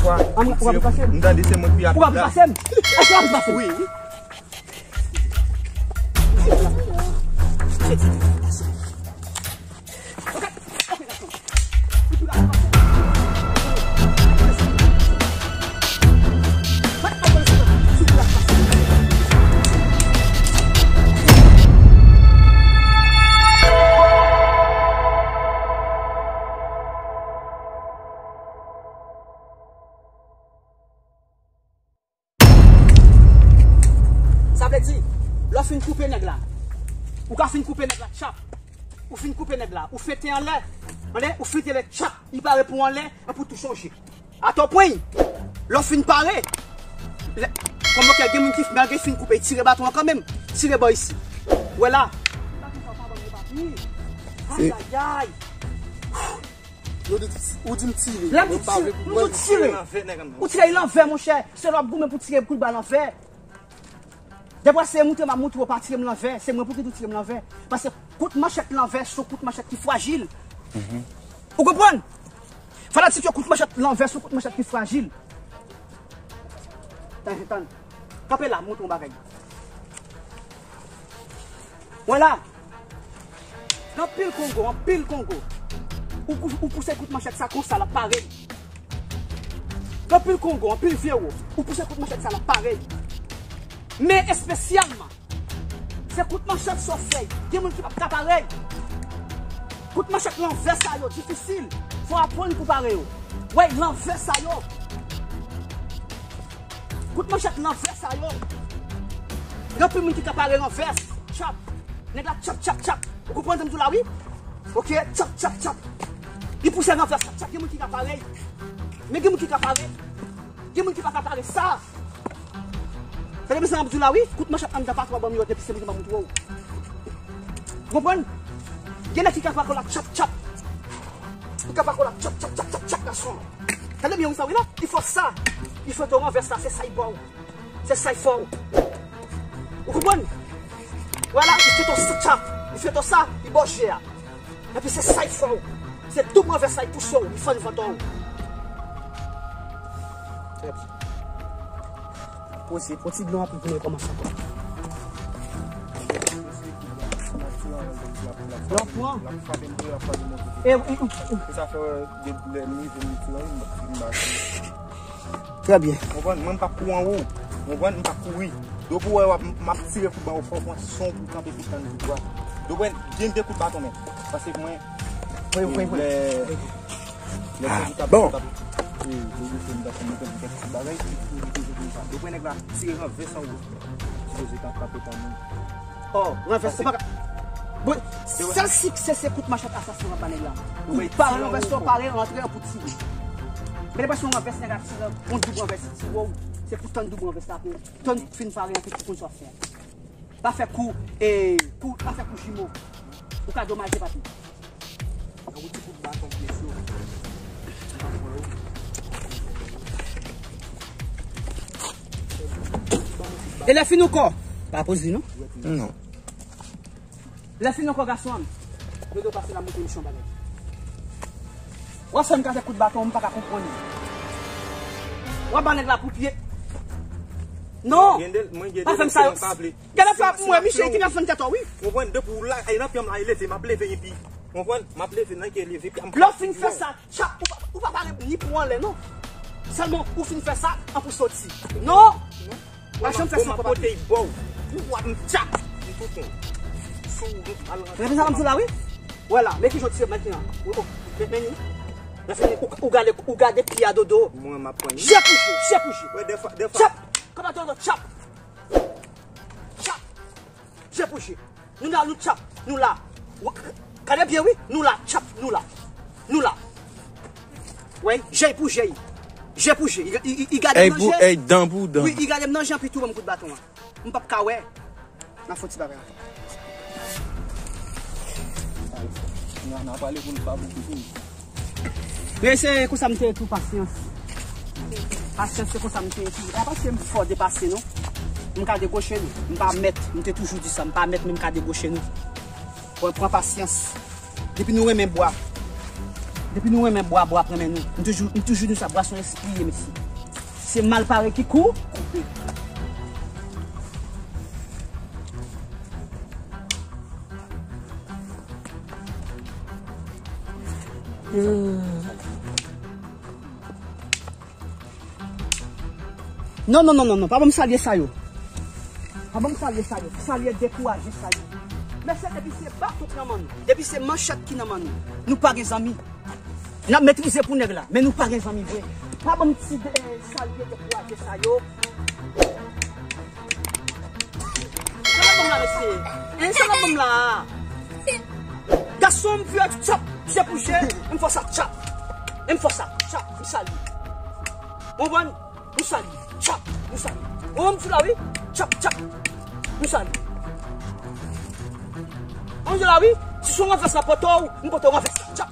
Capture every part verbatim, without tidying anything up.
Fwa, ou ap pase m? M tande se mwen ki ap la. Ou ap pase m? Èske w ap pase m? Wi. Sa vle di, lè w fin koupe nèg la, ou ka fin koupe nèg la, tchap. Ou fin koupe nèg la, ou fete anlè, anlè, ou fete lè, tchap, li pare pou anlè, epi w touche yon je. Atò pwen, lè w fin pare, lè, kòman gen moun ki, malgre fin koupe, li tire baton an kanmenm, tire bò isi. Ou wè la. Ayayay. Yo di, ou di m tire. Lè m di tire, m di tire. Ou tire l anvè, monchè. Se lè w ap goumen pou tire kout bal anvè. Dèfwa se montre m ap montre w pa tire m lanvè. Se mwen pou ki tou tire m lanvè. Paske kout manchèt lanvè se yon kout manchèt ki frajil. Ou konprann? Fanatik yo, kout manchèt lanvè se yon kout manchèt ki frajil. Tann, tann. Kanpe la, m montre w yon bagay. Mwen la. Gen anpil Kongo, anpil Kongo. Ou, ou, ou pouse kout manchèt sa konsa, l ap pare. Gen anpil Kongo, anpil vye wo. Ou pouse kout manchèt sa, l ap pare. Men espesyalman, se kout manchèt sa w fè. Gen moun ki p ap ka pare. Kout manchèt lanvè sa yo difisil. Fò w aprann pou pare yo. Wè, lanvè sa yo. Kout manchèt lanvè sa yo. Gen anpil moun ki ka pare lanvè. Tchap. Nèg la tchap, tchap, tchap. Ou konprann sa m di w la, wi? Ok, tchap, tchap, tchap. Li pouse lanvè, tchap, tchap. Gen moun ki ka pare. Men gen moun ki ka pare. Gen moun ki pa ka pare sa. Tande byen sa m ap di w la, wi. Kout manchèt anndan patwon an ban m yo depi se mouton ban m twò. Ou konprann? Gen nèg ki ka pako la tchap, tchap. Li ka pako la tchap, tchap, tchap, tchap, tchap, gason. Tande byen, wi, sa, wi, la. Li fè sa. Li fè to ranvès la, se sa li ba w. Se sa li fè w. Ou konprann? Vwala, li fè to sa, tchap. Li fè to sa, li ba w je a. Epi se sa l fè w. Se doub ranvès la l pouse w, li fann vant w. Trè byen. Poze, pran ti dlo anpil pou nou kòmanse ankò. Lè w pran. E, e, e, e. Trè byen. Konprann, mwen m p ap kouri anwo w. Konprann, m p ap kouri. Depi w wè w ap, m ap tire kout ba w fò, pran son pou kanpe pou tann kout ba. Depi w wè, gen de kout baton men. Paske mwen, mwen, mwen, mwen. Lè, lè se kout ap, ap, e, e, e, m t ap fè mwen kèk ti bagay. Depi w wè nèg la tire ranvès anwo, sipoze ka frape tann ou. Oh, ranvès, ou pa ka. Bon, sèl siksè se kout manchèt asasen w ap ba nèg la. Ou pare ranvès la, ou pare rantre an pou tire. Men depi se yon ranvès nèg ap tire, yon doub ranvès li tire w, se pou tann doub ranvès la pou tann fin pare an pou konn sa w ap fè. Pa fè kou, e, kou, pa fè kou jimo. Ou ka domaje, papi. Yon ti kout baton pye sou. E lè fini ankò, pa poze non. Non. Lè fini ankò, gason an, mete w pase la, montre misyon bagay. W ap fè m ka fè kout baton, m pa ka konprann. W ap ba nèg la kout pye. Non! Pa fè m sa yo. Gade fè m wè, Michel, ki nan fann tèt ou, wi. Konprann, depi w la, e nan pye m la, e leve, m ap leve epi. Konprann, m ap leve, nan ke leve, epi m. Lè w fin fè sa, tchap, ou pa, ou pa pare ni pou anlè, non. Sèlman, ou fin fè sa, an pou soti. Non! Pa janm fè sa ankò, papi. Ou ap pote bò w. Ou ap m tchap. M tou fon. Sou ou, al rantre. Reprezantan m sou la, wi. Vwala, men ki jan w tire, men ki jan. Ou, ou, men, men ni. Lè fini, ou, ou gade, ou gade pye a dodo. Mwen, m ap pran. Je pou je, je pou je. Wè, dèfwa, dèfwa. Tchap! Kòman dodo, tchap! Tchap! Je pou je. Nou la, nou tchap, nou la. Gade byen, wi, nou la, tchap, nou la. Nou la. Wi, je pou je. Je pou je. I, i, i, i gade m nan je. Wi, i gade m nan je, anpi tou ban m kout baton an. M p ap ka wè. N a fè yon ti bagay ankò. N a, n a pale pou nou pa bokou tou. Men se konsa m te ye tou, pasyans. Pasyans se konsa m te ye tou. E pa paske m fò depase non. M ka degoche nou. M pa mèt. M te toujou di sa. M pa mèt, men m ka degoche nou. Pran, pran pasyans. Depi nou renmen bwa, Depi nou renmen bwa, bwa ap renmen nou. M toujou, m toujou di sa, bwa se yon espri, mesye. Se mal pare ki kou koupe. Hmm. Non, non, non, non, non, pa ban m salye sa yo. Pa ban m salye sa yo. Salye dekouraje sa yo. Mesye, depi se baton ki nan men nou, depi se manchèt ki nan men nou, nou pa gen zanmi. N ap metrize pou nèg la, men nou pa gen zanmi vre. Pa ban m ti de, salye dekouraje sa yo. Sa la ban m la, mesye. Hein, sa la ban m la. Gason, m fè tchap, je pou je, m fè sa tchap. M fè sa tchap, m salye. Ou konprann? M salye, tchap, m salye. Ou konprann? M sou la, wi. Tchap, tchap. M salye. Ou konprann la, wi. Si se yon ranvès la pote w, m pote w ranvès la. Tchap.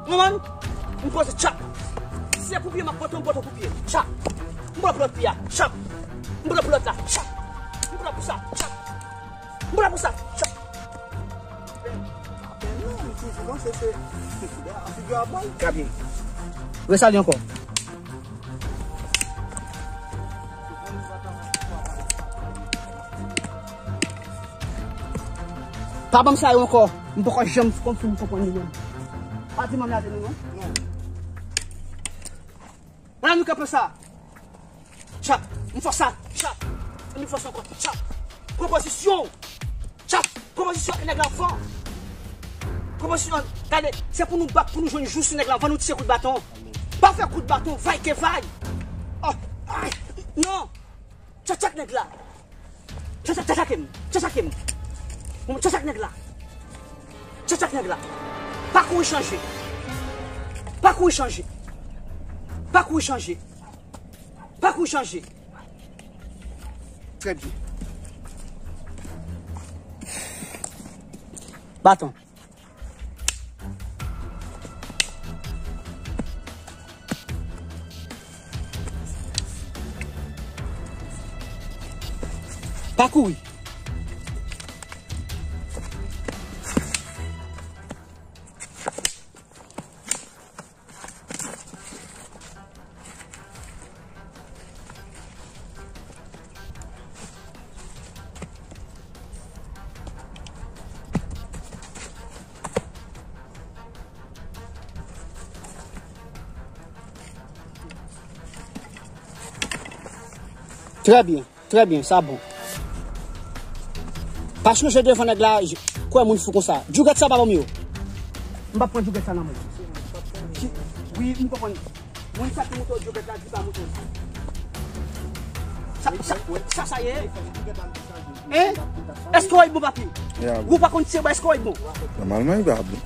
Ou konprann? M poze tchap. Si se koupye m ap pote, m pote koupye. Tchap. M pote pou lòt pye a. Tchap. M pote pou lòt la. Tchap. M pote pou sa. Tchap. M pote pou sa. Tchap. Trè byen. Resalye ankò. Pa ban m sa yo ankò. M poko janm konn fin konprann li menm. Pa di manm la de nou non. Ala nou kanpe sa. Tchap. M fè sa. Tchap. M fè sa ankò. Tchap. Pran pozisyon. Tchap. Pran pozisyon ak nèg la anvan. Pran pozisyon. Gade, se pou nou bat, pou nou jwenn jou sou nèg la anvan nou tire kout baton. Pa fè kout baton, vay ke vay. Oh, ay, non. Tchatchak nèg la. Tchatchak, tchatchake m. Tchatchake m. Bon, tchatchak nèg la. Tchatchak nèg la. Pa kouri chanje. Pa kouri chanje. Pa kouri chanje. Pa kouri chanje. Trè byen. Baton. Pa kouri. Trè byen. Trè byen, sa bon. Pa chanje devan nèg la, j-, kwè moun fou konsa. Djougèt sa pa ban m yo. M p ap pran djougèt sa nan men w. Wi, m konprann. Moun sa ki montre w djougèt la, di pa montre w. Sa, sa, sa, sa ye? Hein? Èske w bon, papi? Ou pa konn si e bon, èske w bon? Nòmalman, li pa bon.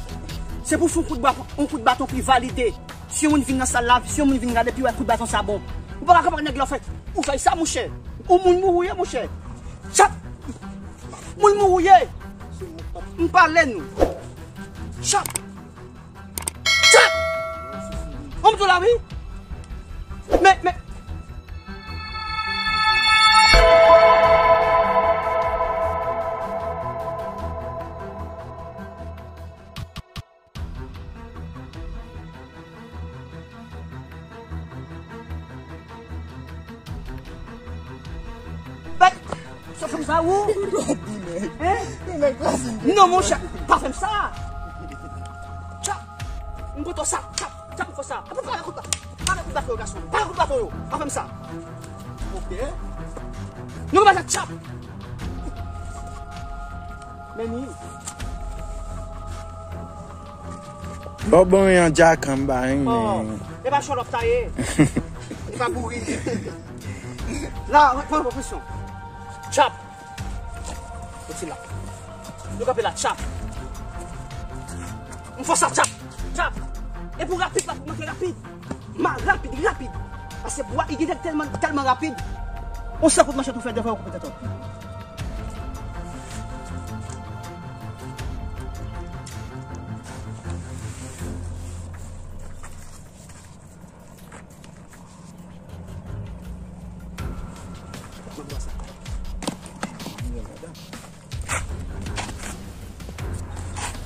Se pou sou kout ba-, yon kout baton ki valide. Si yon moun vin nan sal la, si yon moun vin gade, pi wè kout baton sa bon. Ou pa ka kanpe ak nèg la, ou fè, ou fè sa, monchè. Ou moun mouri ye, monchè. Tchap! Moun mouri ye. M pale nou. Tchap! Tchap! Ou m tou la, wi. Men, men. Bay, sa fanm sa ou? Hein? Non, monchè, pa fè m sa. Tchap. M kontan sa. Tchap, tchap, m fè sa. Apa pa kout ba-, pa kout baton yo, gason. Pa kout baton yo. Pa fè m sa. Ok. Non, pa sa, tchap. Men ni. Bò bon yon djakan ba yon. Oh, e pa show off sa ye. E pa bouri. La, pran presyon. Tchap. Rete la. Nou kanpe la, tchap. M fè sa, tchap. Tchap. E pou rapid la, pou manke rapid. Ma, rapid, rapid. Paske bwa, li gen tèlman, tèlman rapid. On sèl kout manchèt ou fè devan yo koupe tèt ou.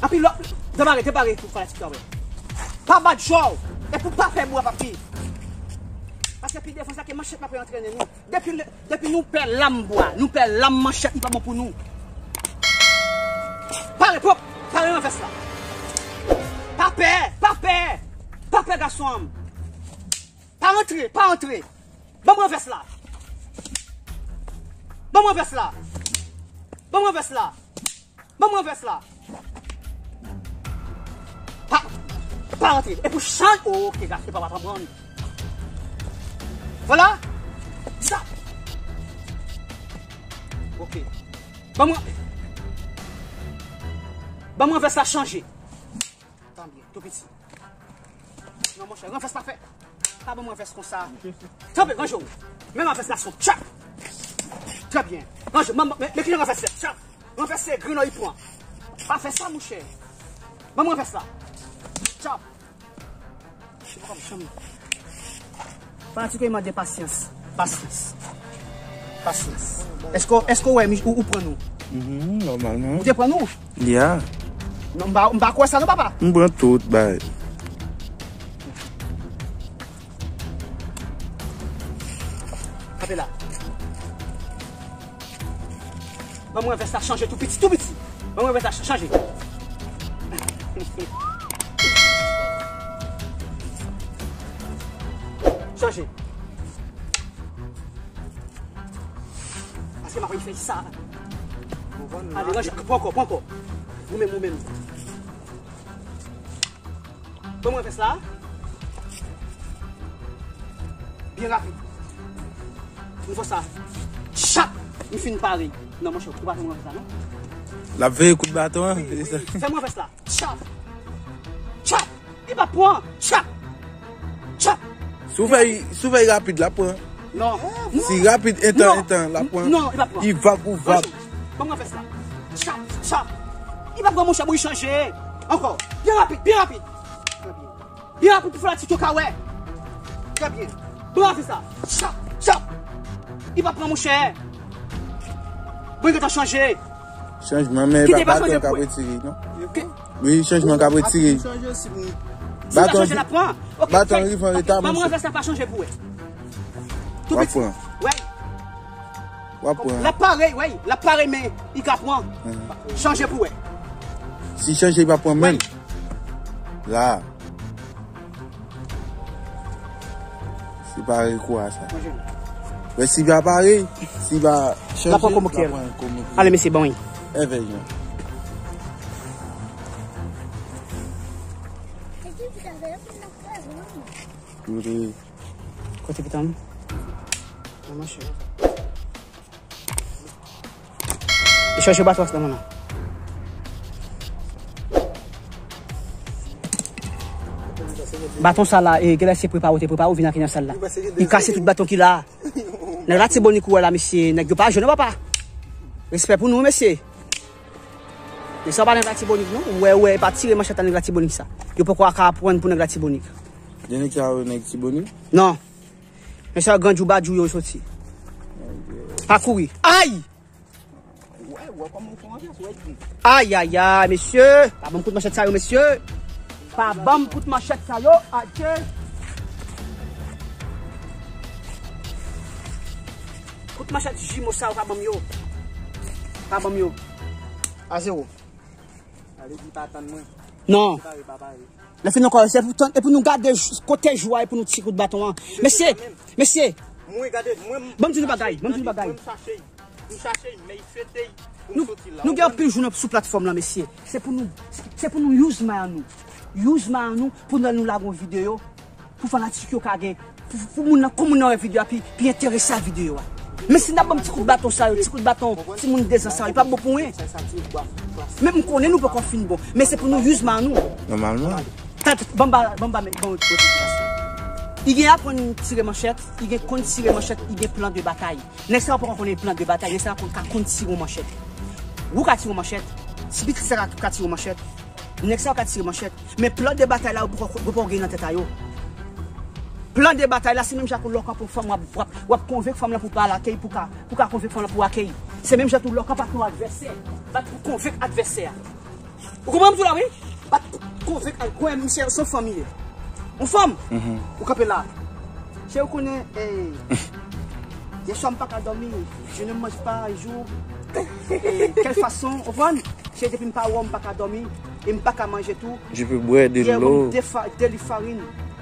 Anpi lò, Depare, depare pou fanatik yo wè. Pa bat jòw. E pou pa pè bwa, papi. Paske pi devan sa ke manchèt la pou antrene nou. Depi, depi nou pè lam bwa, nou pè lam manchèt, li pa bon pou nou. Pare, pwòp, pare ranvès la. Pa pè, pa pè. Pa pè, gason an m. Pa antre, pa antre. Ban m ranvès la. Ban m ranvès la. Ban m ranvès la. Ban m ranvès la. Pa, pa antre. E pou chan, oh, ok, gason, papa, pa pran. Vwala. Sa. Ok. Ban m, ban m ranvès la chanje. Tan byen, tou piti. Non, monchè, ranvès pa fè. Pa ban m ranvès konsa. Tanpri, ranje w. Men ranvès la sou tchap. Trè byen. Ranje, men, men, men ki jan ranvès fèt? Tchap. Ranvès se grenn li pran. Pa fè sa, monchè. Ban m ranvès la. Tchap. Fanatik yo mande pasyans. Pasyans. Pasyans. Èske, èske w wè mi-, ou, ou pran nou? Mhm, nòmalman. Ou te pran nou? Ya. Non, m pa, m pa kwè sa non, papa. M pran tout, bay. Kanpe la. Ban mwen vès la chanje tou piti, tou piti. Ban mwen vès la ch-, chanje. Chanje. Paske m ap fè sa. Ale, ranje, pran ankò, pran ankò. Ou menm, ou menm. Ban mwen vès la. Byen rapid. Yon fwa sa. Chap! M fin pare. Non, monchè, ou pa fè mwen vès la, non? L ap veye kout baton an. Wi, wi. Fè mwen vès la. Chap! Chap! Li pa pran! Chap! Chap! Si w fè, si w fè rapid, l ap pran. Non. Si rapid, entan, entan, l ap pran. Non, li pa pran. Li vag ou vag. Ban mwen vès la. Chap! Chap! Li pa pran, monchè, pou li chanje. Ankò. Byen rapid, byen rapid. Byen rapid pou fanatik yo ka wè. Trè byen. Bravo sa. Chap, chap. Li pa pran monchè. Bon, li gentan chanje. Chanjman, men baton k ap retire, non? Wi, chanjman k ap retire. Baton, baton rive an reta, monchè. Ban mwen vès la pa chanje pou wè. Tou piti. W ap pran. Wè. W ap pran. L ap pare, wi, l ap pare, men li ka pran. Chanje pou wè. Si chanje, li pa pran menm. La. Si pare kou a sa. Men si pa pare, si pa chanje, l ap pran komo ki. Ale, mesye, bon, wi. Èvè, jan. Kote pitan m? Nan mache. E chèche baton sa nan men nan. Baton sa la, e, genlè se prepare w te prepare w vin ak nan sal la. Li kase tout baton ki la. Nèg Latibonit ou wè la, mesye, nèg yo pa jwe non, papa. Respè pou nou, mesye. Nèg sa pa nèg Latibonit non. Ou wè, ou wè, e pa tire manchèt a nèg Latibonit sa. Yo poko ka aprann pou nèg Latibonit. De nèg sa yo nèg Tibonit? Non. Men sa yo granjou badjou yo soti. Pa kouri. Ay! Ay, ay, ay, mesye. Pa ban m kout manchèt sa yo, mesye. Pa ban m kout manchèt sa yo, adje. Kout manchèt jimo sa yo pa ban m yo. Pa ban m yo. A zewo. Ale di pa tann mwen. Non. Lè fini ankò, se pou tann, e pou nou gade kote jou a, e pou nou ti kout baton an. Mesye, mesye. Mwen gade, mwen. Ban m di nou bagay, ban m di nou bagay. Mwen chache, mwen chache, men fete, pou nou soti la. Nou gen anpil jou sou platfòm lan, mesye. Se pou nou, se pou nou use may an nou. Use may an nou, pou lè nou lage yon videyo, pou fanatik yo ka gen, pou, pou moun nan, kon moun nan wè videyo a, pi, pi enterese a videyo a. Men si n ap ban m ti kout baton sa yo, ti kout baton, timoun dezan sa yo, li p ap bon pou anyen. Men m konnen nou poko fin bon. Men se pou nou use may an nou. Nòmalman. Tann, ban m ba, ban m ba, men, ban m. Li gen aprann tire manchèt, li gen konn tire manchèt, li gen plan de batay. Nèg sa yo poko konnen plan de batay, nèg sa yo konn, ka konn tire yon manchèt. Ou ka tire yon manchèt, si pitit sa ka, ka tire yon manchèt, nèg sa yo ka tire manchèt. Men plan de batay la, yo poko, yo poko gen nan tèt a yo. Plan de batay la, se menm jan tou lè w kanpe yon fanm, w ap, w ap, w ap konvenk fanm lan pou pa lakay, pou ka, pou ka konvenk fanm lan pou akay. Se menm jan tou lè w kanpe ak yon advèsè, bat pou konvenk advèsè a. Ou konprann m di w la, wi? Bat pou konvenk al kwè misye se yon fanm li ye. Yon fanm, ou kanpe la. Cheri, ou konnen, eh, yè swa m pa ka dòmi, je ne mange pas jour. Eh, quelle façon, ou konprann? Cheri, depi m pa wè w, m pa ka dòmi, e m pa ka manje tou. Je peux boire de l'eau. Yè, ou de fa-, de li farin.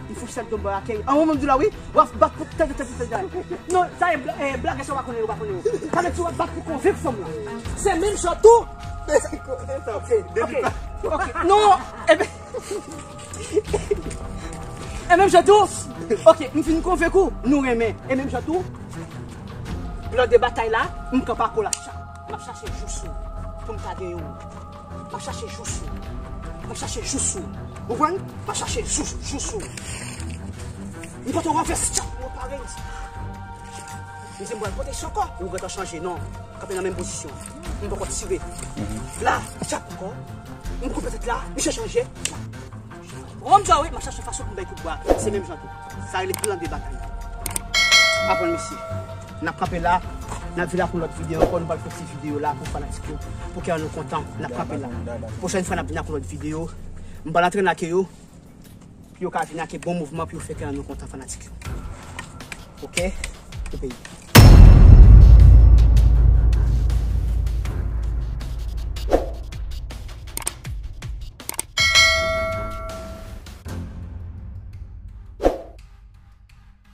M fout sèl donbò akèy. An, ou menm di la, wi. W ap bat pou tèt, tèt, tèt, tèt. Non, sa e bla-, eh, blagè sa w pa konnen, w pa konnen. Sa vle di w ap bat pou konvenk fanm lan. Se menm jan tou. Ok, ok, ok. Non, e ben, e menm jan tou. Ok, m fin konvenk ou, nou renmen. E menm jan tou, plan de batay la, m kanpe ak ou la. M ap chache jou sou pou m ta genyen ou. M ap chache jou sou. M ap chache jou sou. Ou konprann? M ap chache jou, jou sou. M pote ranvès, tchap, ou pare. M di m pral pote sa ankò. Ou gentan chanje, non. Kanpe nan menm pozisyon. M poko tire. La, tchap ankò. M koupe tèt la, misye chanje. Bon, m di w, wi, m ap chache fason pou m bay kout bwa. Se menm jan tou. Sa rele plan de batay. Aprann misye. N ap kanpe la. N ap vin la pou lòt videyo ankò. Nou pral fè ti videyo la pou fanatik yo. Pou kè nou kontan. N ap kanpe la. Pwochèn fwa n ap vin ak lòt videyo. M pral antrene ak yo. Pou yo ka vin ak bon mouvman, pou yo fè kè nou kontan fanatik yo. Ok? Pou peyi.